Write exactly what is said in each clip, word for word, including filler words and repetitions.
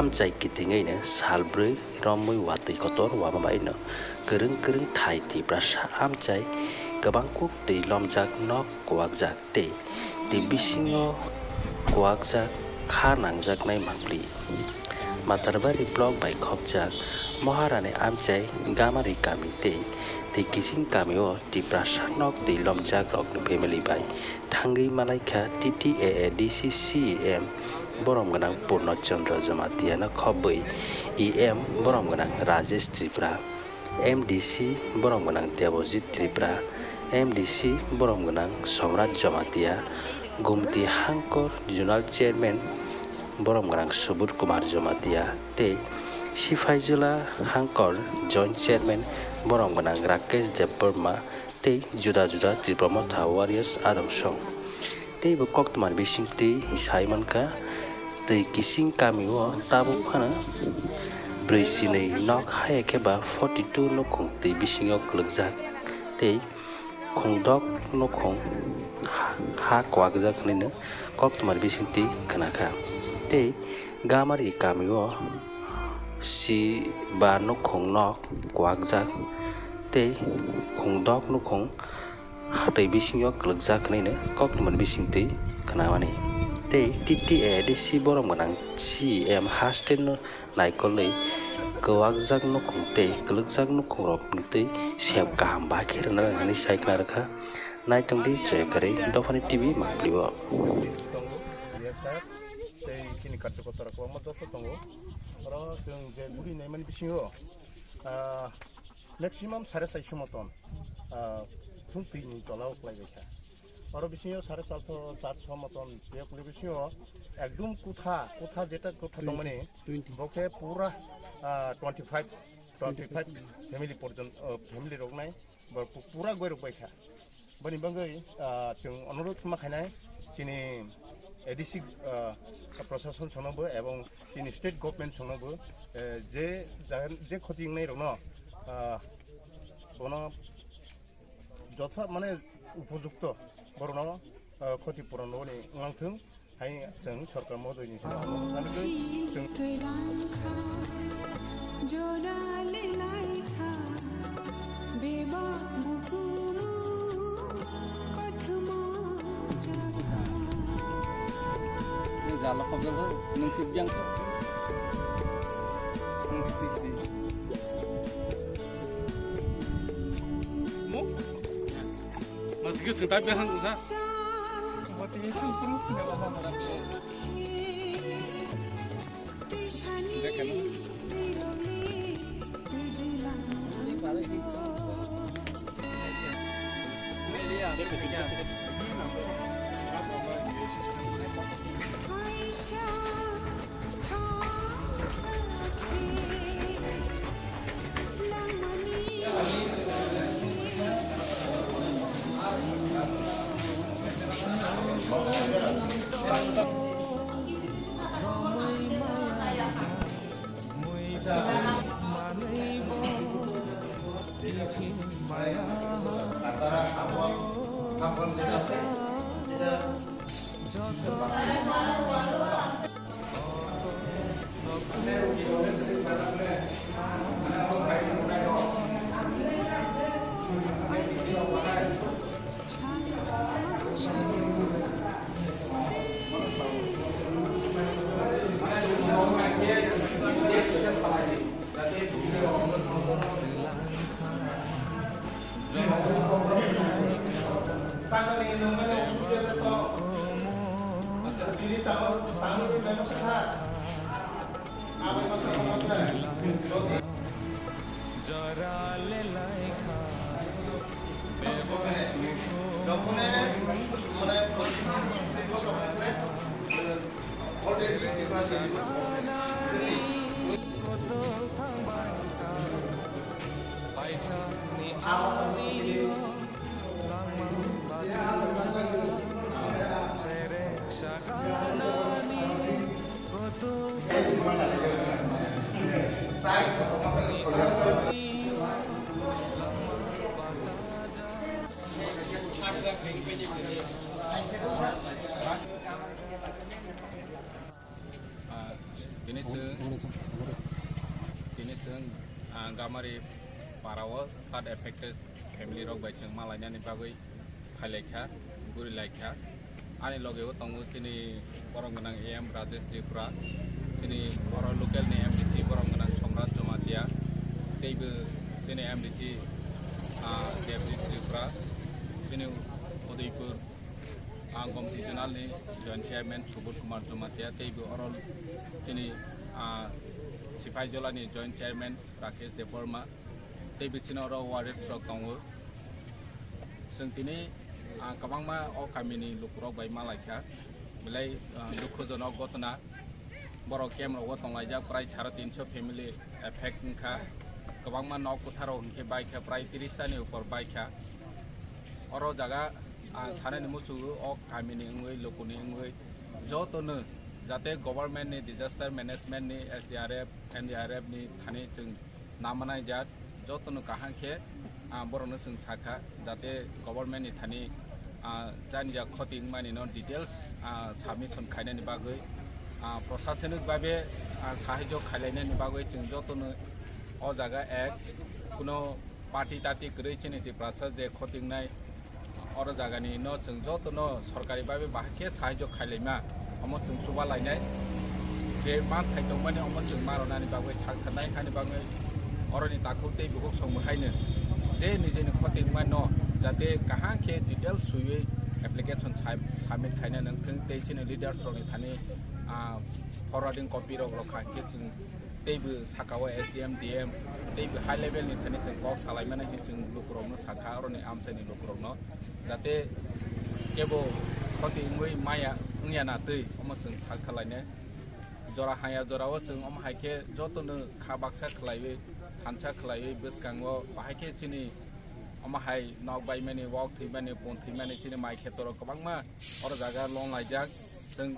Amchai kitingwi no salbrwi romwi watwi kotor wama bai no kwrwng kwrwng thai Tiprasa amchai kwbang kuk twi lomjak nok kwakjak tei twi bisingo kwakjak kha nangjaknai mangpli. Matarbari block bai khopjak Moharani amchai Gamari kami tei twi kiching kamio Tiprasa nok twi lomjak rokni family bai thangwi malaikha T T A A D C C E M borom gwnang Purno Chandra Jamatia no khobwi E M borom gwnang Rajesh Tripura, M D C borom gwnang Debojit Tripura, M D C borom gwnang Somrat Jamatia, Gumti Hangkor Zonal Chairman borom gwnang Subur Kumar Jamatia tei Siphaijala Hangkor Joint Chairman borom gwnang Rakesh Debbarma tei juda juda Tipra Motha Warriors adong song. Tei bo koktwmani bisingtwi sai mankha, twi kiching kamio tabuk phano brwi chinwi nok haya khe ba forty two nukhung twi bisingo kwlwkjak tei khungdok nukhung ha, ha kwakjak hwnwi no koktwmani bisingtwi khna kha. Tei Gamari kamio si ba nukhung nok kwakjak tei khungdok nukhung hatwi bisingo kwlwkjak hwnwi no koktwmani bisingtwi khnamani. Tei T T A D C borom gwnang C E M haste no naikolwi kwakjak nukhung tei kwlwkjak nukhungrokni twi sep kaham bai khe rwna nang hwnwi sai khna rwkha. Naitongdi Joyakari Dophani T V mangpili o. Tei chini karjakotara kwbangma dophor tongo. Oro chwng je guri naimani bisingo, ah, maximum sare chairso moton, ah, thung twi ni tola o kwlai bai kha. Oro bisingo sare charso, charso moton tei kuli bisingo ekdum kutha, kutha jeta kutha tongmani, twenty. Bo khe pura, ah, twenty five, twenty five family porjon, ah, family rok nai, bo pu-, pura goi rok bai kha. Boni bagwi, ah, chwng onurodh ma khainai chini A D C, ah, prosason songnobo ebong chini state government songnobo, eh, je jagan, je khoti wngnai rokno, ah, bono jotha mane upojukto borokno, ah, khoti puron rwni wngthung. Hai chwng sorkar mohdoi ni side o ang chwng Jala khobjak kho, nwng sibjang kho. Nwng sibdi. Mo? Mas gis tak behang sa. Tini Tini chwng, ah, Gamari para o flood affected family rok bai chwng malainani bagwi phailaikha, gurilaikha. Ani loge o tongo chini borom gwnang A M Rajesh Tripura, chini oro local ni M D C borom gwnang Somrat Jamatia, teibo chini M D C, ah, Devjit Tripura, chini Udaipur, ah, Gomti Zonal ni Joint Chairman Subodh Kumar Jamatia, teibo oro chini, ah, Sipaijala ni Joint Chairman Rakesh Debbarma, teibo chini oro warriors rok tongo. Chwng tini, ah, kwbangma o kamini lukurok bai malaikha, belai, ah, dukhujonok ghotona. Borok camp rogo tonglaijak prai sare tinso family affect wngkha, kwbangma nok kwthar rok hinkhe baikha prai tris ta ni upor baikha. Oro jaga, ah, sanani muchungo o kamini wngwi, lukuni wngwi jotono jate government ni disaster management ni S D R F, N D R F ni thani chwng namanai jak jotono kaham khe, ah, borokno chwng sakha jate government ni thani, ah, jani jak khoti wngmani no details, ah, submission khainani bagwi, ah, prosasonik babe, ah, sahajyo khailainani bagwi chwng jotono o jaga ek kuno party tati kwrwi chini Tiprasa je khoti wngnai oro jagani no chwng jotono sorkari babe bahai khe sahajyo khailaima, omo chwng chuba lainai. Je manthai tongmani omo chwng ma rwnani bagwi sak tharnai, hani bagwi oroni takhuk tei bukhuk song bwkhaino je nijeni khoti wngmano jate kaham khe details swiwi application sub-, submit khaina nangthwng tei chini leaders rokni thani, ah, forwarding copy rok rwkha hinkhe chwng teibo saka o S D M, D M, teibo high level ni thani chwng kok salaimani hinwi chwng lukurokno sakha, oroni amchaini lukurokno, jate kebo khoti wngwi maya wngya na twi, omo chwng sak thalainai. Jora haya jora o chwng omo hai khe jotono kha baksa khlaiwi, thansa khlaiwi, bwskango bahai khe chini omo hai nok baimani, wak thwimani, pon thwimani, chini mai khetorok kwbangma oro jaga long laijak. Chwng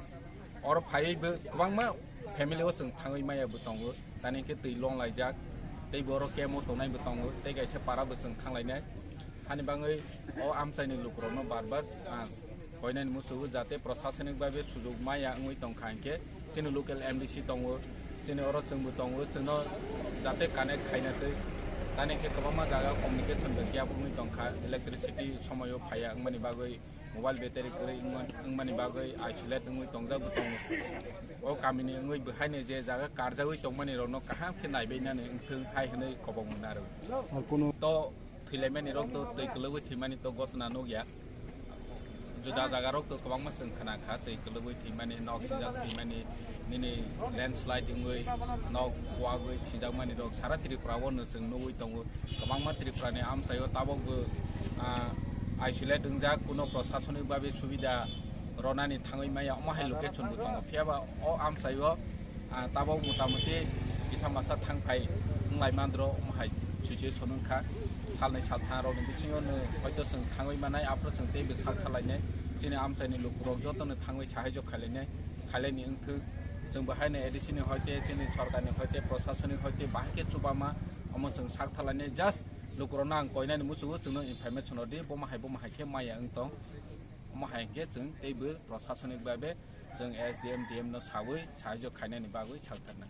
oro phaiwi bo kwbangma family o chwng thangwi maya bo tongo, tani khe twi long laijak, tei bo oro camp o tongnai bo tongo, tei kaisa para bo chwng thang lainai. Hani bagwi o amchaini lukurokno bar bar, ah, koinani muchungo jate prosasonik babe sujok maya wngwi tongkha hinkhe chini local M D C tongo, chini oro chwngbo tongo, chwngno jate connect khaina twi, tani khe kwbangma jaga communication bai gap wngwi tongkha, electricity somoio phaiya wngmani bagwi, mobile battery kwrwi wngma-, wngmani bagwi isolate wngwi tongjak bo tongo. O kamini wngwi bwhaino je jaga karjagwi tongmani rokno kaham khe naibainani wngthwng hai hwnwi kobokma narwk. Sir, kuno to thwilaimani rok to twi kwlwgwi thwimani to gotna nukya. Juda jaga rok to kwbangma chwng khna kha, twi kwlwgwi thwimani, nok sijak thwimani, nini landslide wngwi nok wagwi sijakmani rok sara Tripura o no chwng nugwi tongo. Kwbangma Tripura ni amchaio tabok bo, ah, isolate wngjak, kuno prosasonik babe subida ronani thangwi maya, omo hai location bo tongo. Phiya ba o amchaio, ah, tabok mota moti kisa masa thang phai wng lai mandro, omo hai situation wng kha. Salnwi saltham rokni bisingo no hoito chwng thangwi manai, aphuru chwng teibo sak thalainai. Chini amchaini lukurok jotono thangwi sahaijo khailainai, khailaini wngthwk. Chwng bo haino A D C ni hoite, chini sorkarni hoite, prosasonik hoite bahai khe chubama, omo chwng sak thalainai. Just lukurokno ang koinani muchungo chwngno information rwdi, bomo hai bomo hai khe maya wng tong. Omo hai khe chwng teibo prosasonik babe chwng S D M, D M no sawi sahaijo khainani bagwi salthaknai.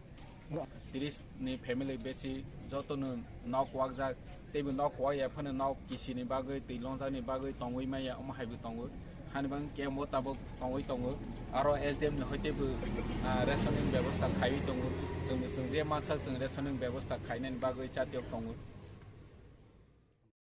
Tris ni family besi jotono nok wakjak, teibo nok wakya phano nok kisini bagwi, twi longjakni bagwi tongwi maya, omo hai bo tongo. Hani bang camp o tabok tongwi tongo. Aro S D M ni hoite bo, ah, rationing bebosta khaiwi tongo. Chwng, chwng je mansak chwng rationing bebosta khainani bagwi chatiyok tongo.